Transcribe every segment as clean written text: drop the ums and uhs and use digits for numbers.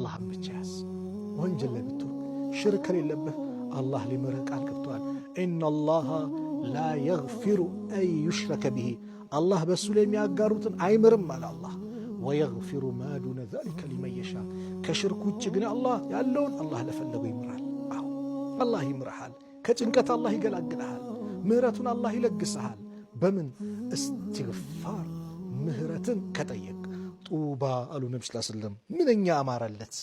አላህን ብቻ ያዝ። ወንጀል ላይ ብትወድቅ ሽርክ ከሌለብህ አላህ ሊምርህ ቃል ገብተዋል። إن الله لا يغفر أن يشرك به፣ አላህ በእሱ ላይ የሚያጋሩትን አይምርም አለ አላህ። ويغفر ما دون ذلك لمن يشاء፣ ከሽርክ ውጭ ግን አላህ ያለውን አላህ ለፈለገው ይምራል። አዎ አላህ ይምርሃል። ከጭንቀት አላህ ይገላግልሃል። ምህረቱን አላህ ይለግስሃል። በምን እስትግፋር ምህረትን ከጠየቅ። طوبى አሉ ነቢ ስ ስለም፣ ምንኛ አማረለት፣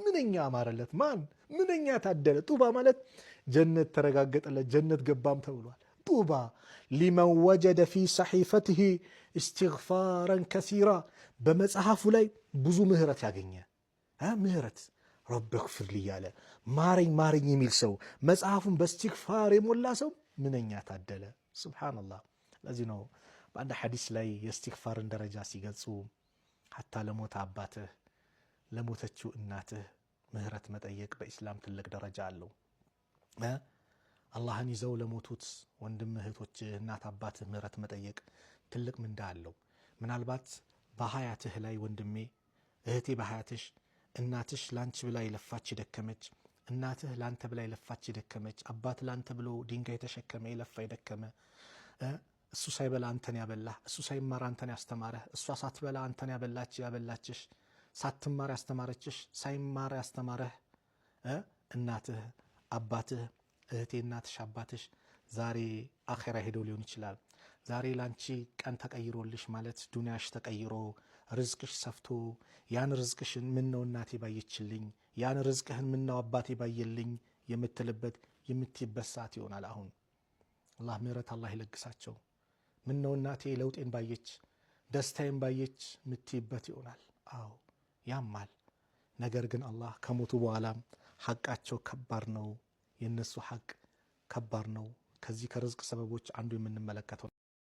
ምንኛ አማረለት። ማን ምንኛ ታደለ። طوبى ማለት ጀነት ተረጋገጠለት፣ ጀነት ገባም ተብሏል። طوبى لمن وجد في صحيفته استغفارا كثيرا፣ በመጽሐፉ ላይ ብዙ ምህረት ያገኘ፣ ምህረት رب اغفر لي እያለ ማረኝ ማረኝ የሚል ሰው፣ መጽሐፉን በእስትግፋር የሞላ ሰው ምንኛ ታደለ። سبحان الله። ለዚህ ነው በአንድ ሐዲስ ላይ የእስትግፋርን ደረጃ ሲገልጹ حتى ለሞተ አባትህ ለሞተችው እናትህ ምህረት መጠየቅ በኢስላም ትልቅ ደረጃ አለው። አላህን ይዘው ለሞቱት ወንድም እህቶችህ፣ እናት አባትህ ምህረት መጠየቅ ትልቅ ምንዳ አለው። ምናልባት በሀያትህ ላይ ወንድሜ እህቴ፣ በሀያትሽ እናትሽ ላንቺ ብላ የለፋች የደከመች፣ እናትህ ላንተ ብላ የለፋች የደከመች፣ አባት ላንተ ብሎ ድንጋይ የተሸከመ የለፋ የደከመ፣ እሱ ሳይበላ አንተን ያበላህ፣ እሱ ሳይማር አንተን ያስተማረህ፣ እሷ ሳትበላ አንተን ያበላች ያበላችሽ፣ ሳትማር ያስተማረችሽ፣ ሳይማር ያስተማረህ እናትህ አባትህ፣ እህቴ እናትሽ አባትሽ ዛሬ አኼራ ሄደው ሊሆን ይችላል። ዛሬ ላንቺ ቀን ተቀይሮልሽ ማለት ዱንያሽ ተቀይሮ ርዝቅሽ ሰፍቶ ያን ርዝቅሽን ምነው እናቴ ባየችልኝ፣ ያን ርዝቅህን ምነው አባቴ ባየልኝ የምትልበት የምትይበት ሰዓት ይሆናል። አሁን አላህ ምህረት አላህ ይለግሳቸው። ምነው እናቴ ለውጤን ባየች ደስታዬን ባየች የምትይበት ይሆናል። አዎ ያማል። ነገር ግን አላህ ከሞቱ በኋላም ሐቃቸው ከባድ ነው። የእነሱ ሐቅ ከባድ ነው። ከዚህ ከርዝቅ ሰበቦች አንዱ የምንመለከተው